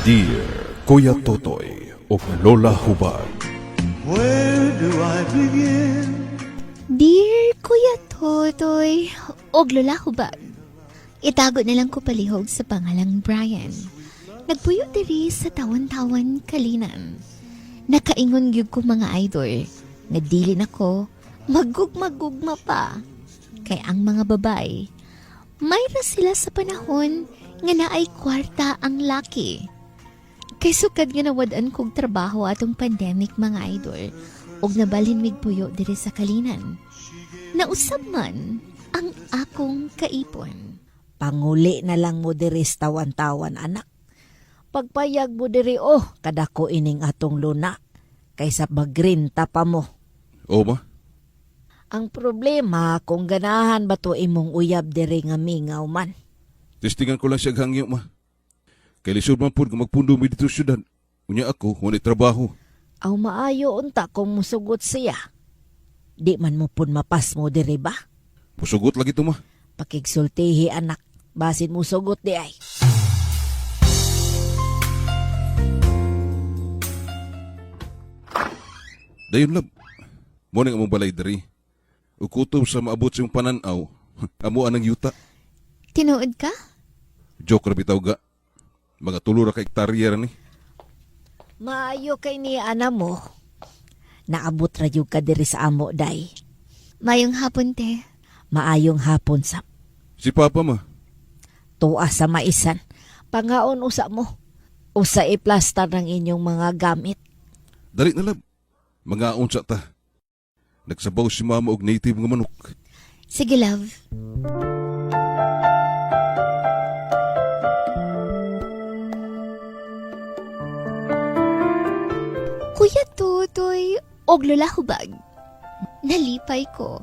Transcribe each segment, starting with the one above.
Dear Kuya Totoy ug Lola Hubag. Where do I begin? Dear Kuya Totoy og Lola Hubag. Itago na lang ko palihog sa pangalang Brian. Nagpuyo diri sa Tawan-Tawan, Calinan. Nakaingon gyud ko, mga idol, nga dili na ko magugma-gugma pa. Kay ang mga babae, mayra sila sa panahon nga naay kwarta ang laki. Kay sukad nga nawad-an kog trabaho atong pandemic, mga idol, ug nabalhin mig puyo diri sa Calinan. Nausab man ang akong kaipon. Panguli na lang mo diri sa Tawan-Tawan, anak. Pagpayag mo diri, oh, kadako ining atong luna. Kaysa magrenta pa mo. O ma, Ang problema kung ganahan ba to imong uyab diri nga mingaw man. Testingan ko lang siya hangyo, ma. Kay lisod man pud nga magpundo mi dito sa syudad. Unya ako, wala trabaho. Aw maayo unta kung musugot siya. Di man mo pun mapas mo diri ba? Musugot lagi to, ma. Pakigsultihi, anak, basin musugot di ay. Dayon, love. Mo ning among balay diri. Ug kutob sa maabot sa imong pananaw, amo anang yuta. Tinuod ka? Joke ra bitaw ga. Mga 3 ra ka hektarya ra ni. Maayo kay ni ana mo. Naabot ra gyud ka diri sa amo, day. Mayong hapon, te. Maayong hapon sab. Si Papa, ma. Tuwa sa maisan. Pangaon usa mo. Usa iplastar ng inyong mga gamit. Dali na, love. Mga unsa ta. Nagsabaw si mama og native nga manok. Sige, love. Kuya Totoy og Lola Hubag. Nalipay ko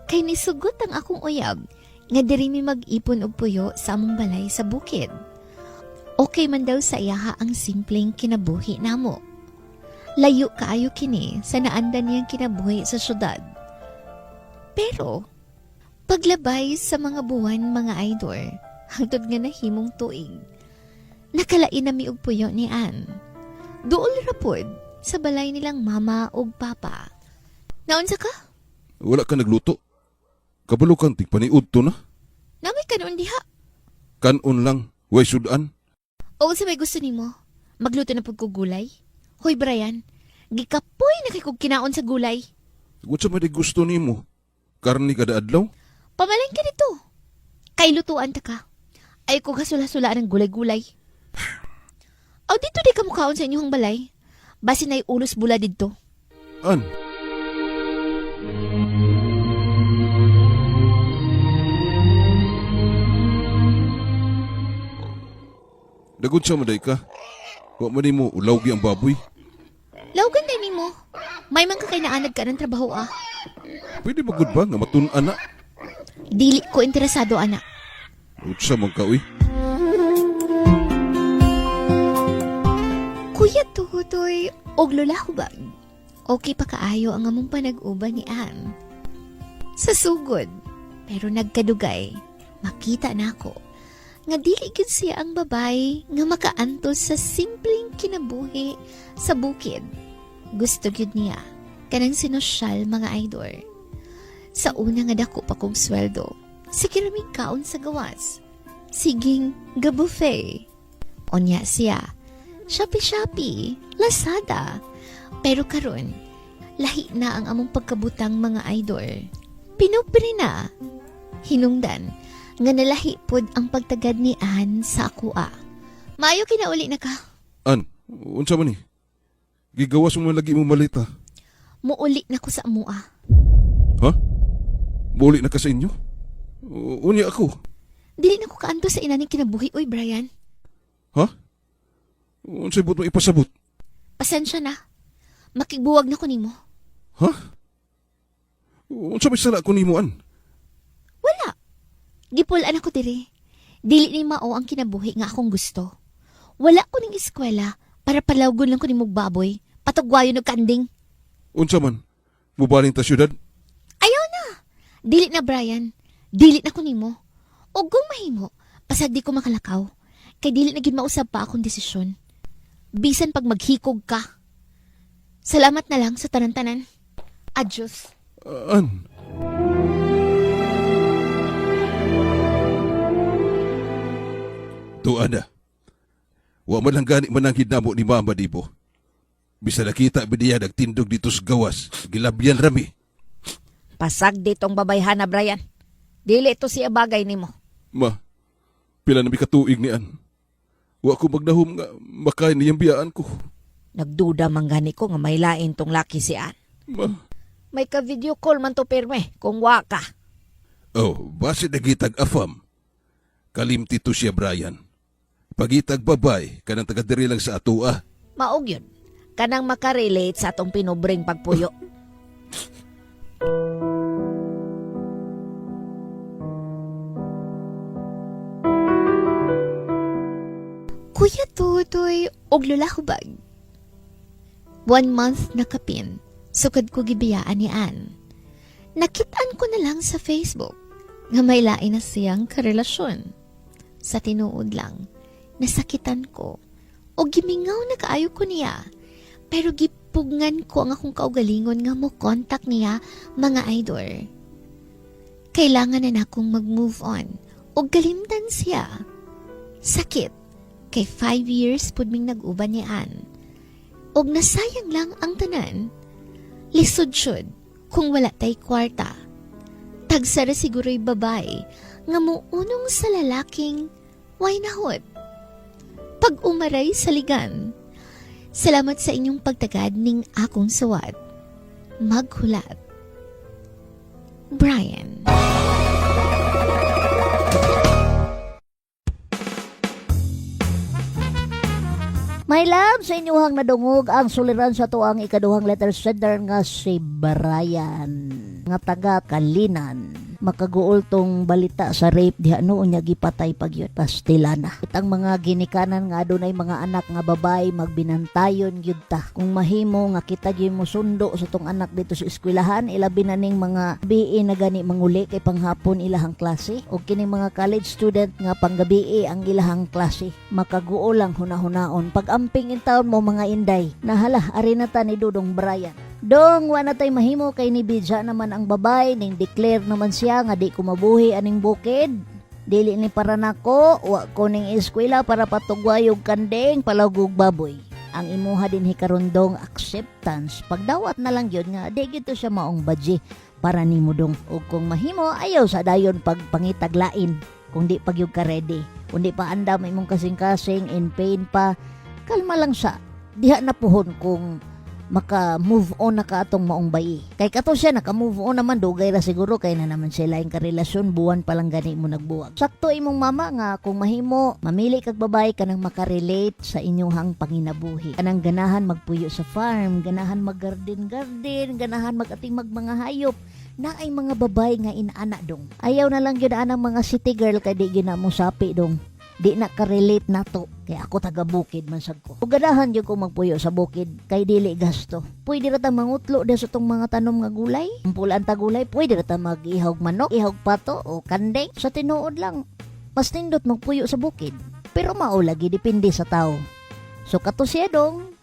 kay nisugot ang akong uyab nga diri mi mag-ipon og puyo sa among balay sa bukid. Okay man daw sa iyaha ang simpleng kinabuhi namo. Layo kaayo kini sa naandan niyang kinabuhi sa syudad. Pero paglabay sa mga buwan, mga idol, hangtod nga nahimong tuig, nakalain na mi og puyo ni Ann. Duol ra pod sa balay nilang mama ug papa. Naunsa ka? Wala ka nagluto. Kabalo kang tigpaniud to na. Namay kanon diha. Kanon lang, way sudan. O unsa may gusto nimo? Magluto na pud ko gulay? Hoy Brian, gikapoy na kay kog kinaon sa gulay. Unsa man di gusto nimo? Karni kada adlaw? Pamalengke dito. Kay lutuan ta ka. Ay ko gasula-sulaan ng gulay-gulay. O dito di ka mukaon sa inyong balay. Basin ay ulos bula didto. An? Dagun sa maday ka. Wa man nimo ulawgi ang baboy. Lawgan day nimo. May man ka kay naanad ka ng trabaho ah. Pwede ba gud ba nga matun-an na? Dili ko interesado, anak. Unsa man ka uy? Kuya Tutoy og Lola Hubag. Okay pa kaayo ang among panag-uban ni Ann. Sa sugod, pero nagkadugay, makita na ako nga dili gyud siya ang babay nga makaantos sa simpleng kinabuhi sa bukid. Gusto gyud niya kanang sinosyal, mga idol. Sa una nga dako pa kong sweldo, sige ra mig kaon sa gawas. Siging ga-buffet. Onya siya, Shopee Shopee, Lazada. Pero karon, lahi na ang among pagkabutang, mga idol. Pinupri na. Hinungdan, nga nalahi pod ang pagtagad ni Ann sa akua. Maayo kinauli na ka. An, unsa man ni? Gigawas mo man lagi mo malita. Muuli na ko sa amua. Ha? Muli na ka sa inyo? Unya ako. Dili na ko kaanto sa inaning kinabuhi, oy Brian. Ha? Unsay buot mo ipasabot? Pasensya na. Makigbuwag na ko nimo. Ha? Unsa may sala ko nimo, An? Wala. Gipulaan ako diri. Dili ni mao ang kinabuhi nga akong gusto. Wala ko ning eskwela para palawgon lang ko nimog baboy, patugwayon og kanding. Unsa man? Mubalin ta syudad? Ayaw na. Dili na, Brian. Dili na ko nimo. Og kung mahimo, pasag di ko makalakaw. Kay dili na gyud mausab pa akong desisyon. Bisan pag maghikog ka. Salamat na lang sa tanan-tanan. Adios. An? Tuan na. Wa man lang gani mananghid namo ni mama dibo. Bisa nakita bidiya nagtindog dito sa gawas. Gilabyan rami. Pasag ditong babayhana, Brian. Dili to siya bagay nimo. Ma, pila na mi katuig ni An. Wa ko magnahom nga makain niyang biyaan ko. Nagduda man gani ko nga may lain tong laki si Ann. Ma. May ka-video call man to pirme kung wa ka. Oh, base nagitag afam. Kalimti to siya, Brian. Pagitag babay, kanang taga diri lang sa atua. Maog yun. Kanang makarelate sa atong pinubreng pagpuyo. Kuya Tutoy og Lola Hubag. One month na kapin, sukad ko gibiyaan ni Ann. Nakitaan ko na lang sa Facebook nga may lain na siyang karelasyon. Sa tinuod lang, nasakitan ko o gimingaw na kaayo ko niya. Pero gipugngan ko ang akong kaugalingon nga mo contact niya, mga idol. Kailangan na nakong mag-move on o galimtan siya. Sakit kay 5 years pud ming nag-uban ni Ann. Og nasayang lang ang tanan. Lisod syud kung wala tay kwarta. Tagsara siguro'y babae nga muunong sa lalaking way nahot. Pag umaray sa ligan. Salamat sa inyong pagtagad ning akong suwat. Maghulat. Brian. My love, sa inyuhang nadungog ang suliran sa tuang ikaduhang letter sender nga si Brian nga taga Kalinan. Makaguol tong balita sa rape diha noon niya gipatay pag yun pastilana. Itang mga ginikanan nga adunay mga anak nga babae, magbinantayon gyud ta. Kung mahimo nga kita gyud mo sundo sa tong anak dito sa eskwelahan, ilabi na ning mga BE na gani manguli kay panghapon ilahang klase o kining mga college student nga panggabi ang ilahang klase. Makaguol ang hunahunaon pag amping in taon mo, mga inday. Nahala ari na ta ni Dudong Brian. Dong, wa na tay mahimo kay ni Bidya naman ang babay, ning declare naman siya nga di ko mabuhi aning bukid. Dili ni para nako, wa ko ning eskwela para patugway og kanding, palawgog baboy. Ang imuha din hikarundong acceptance. Pagdawat na lang yun nga, di gito siya maong badji para nimo, dong. O kung mahimo, ayaw sa dayon pagpangitaglain. Kung di pag ka ready. Kung di pa andam imong kasing-kasing, in pain pa, kalma lang sa. Diha na puhon kung maka-move on na ka atong maong bayi. Kay kato siya, naka-move on naman, dugay ra siguro, kay na naman sila yung karelasyon, buwan pa lang gani mo nagbuwag. Sakto imong mama nga, kung mahimo, mamili kag babae kanang makarelate sa inyong panginabuhi. Kanang ganahan magpuyo sa farm, ganahan mag-garden-garden, ganahan mag-ating mag mga hayop, na ay mga babae nga inaana, dong. Ayaw na lang gyud anang mga city girl kay di gyud na mo sapi, dong, di na ka-relate na to. Kaya ako taga bukid man sad ko. Ug ganahan gyud ko magpuyo sa bukid kay dili gasto. Pwede ra ta mangutlo sa tong mga tanom nga gulay. Pulaan ta gulay, pwede ra ta mag-ihawg manok, ihawg pato o kanding. Sa tinuod lang, mas nindot magpuyo sa bukid. Pero mao lagi, depende sa tao. So kato siya, dong,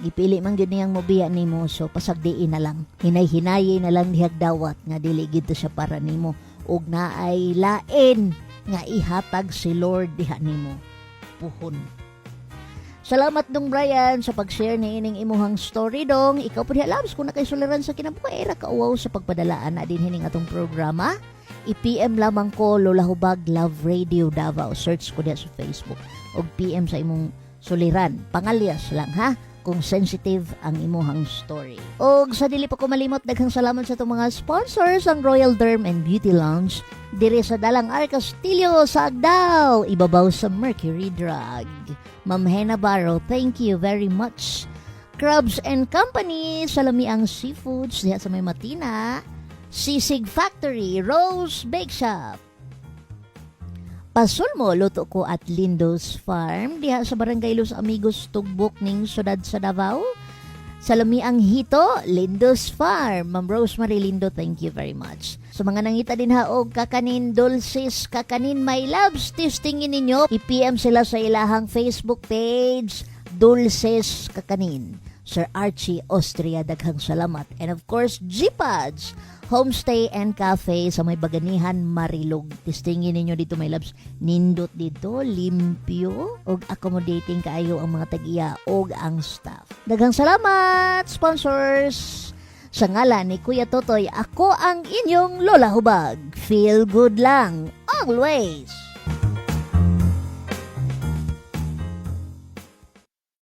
gipili man gyud niyang mobiya nimo, so pasagdiin na lang. Hinay-hinayi na lang dihag dawat nga dili gid to siya para nimo ug naay lain nga ihatag si Lord diha nimo puhon. Salamat, dong Brian, sa pag-share ni ining imuhang story, dong. Ikaw po diha, loves, kung nakay suliran sa kinabuhi ra kauwaw sa pagpadalaan na din hining atong programa. I-PM lamang ko, Lola Hubag Love Radio Davao. Search ko diha sa Facebook og PM sa imong suliran. Pangalyas lang ha kung sensitive ang imuhang story. Og sa dili pa ko malimot, daghang salamat sa itong mga sponsors, ang Royal Derm and Beauty Lounge, dire sa Dalang R. Castillo sa Agdao, ibabaw sa Mercury Drug. Ma'am Hena Barro, thank you very much. Crabs and Company, sa Lamiang Seafoods, diha sa may Matina, Sisig Factory, Rose Bake Shop, Pasulmo, Luto Ko at Lindo's Farm, diha sa Barangay Los Amigos, Tugbok ning syudad sa Davao. Sa Lamiang Hito, Lindo's Farm. Ma'am Rosemary Lindo, thank you very much. Sa mga nangita din ha og kakanin dulces, kakanin, my loves, testingin ninyo. I-PM sila sa ilahang Facebook page. Dulces Kakanin. Sir Archie Austria, daghang salamat. And of course, G-Pods, Homestay and Cafe sa may Baganihan, Marilog. Testingin ninyo dito, my loves. Nindot dito, limpyo, og accommodating kaayo ang mga tag-iya og ang staff. Daghang salamat, sponsors! Sa ngalan ni Kuya Totoy, ako ang inyong Lola Hubag. Feel good lang, always!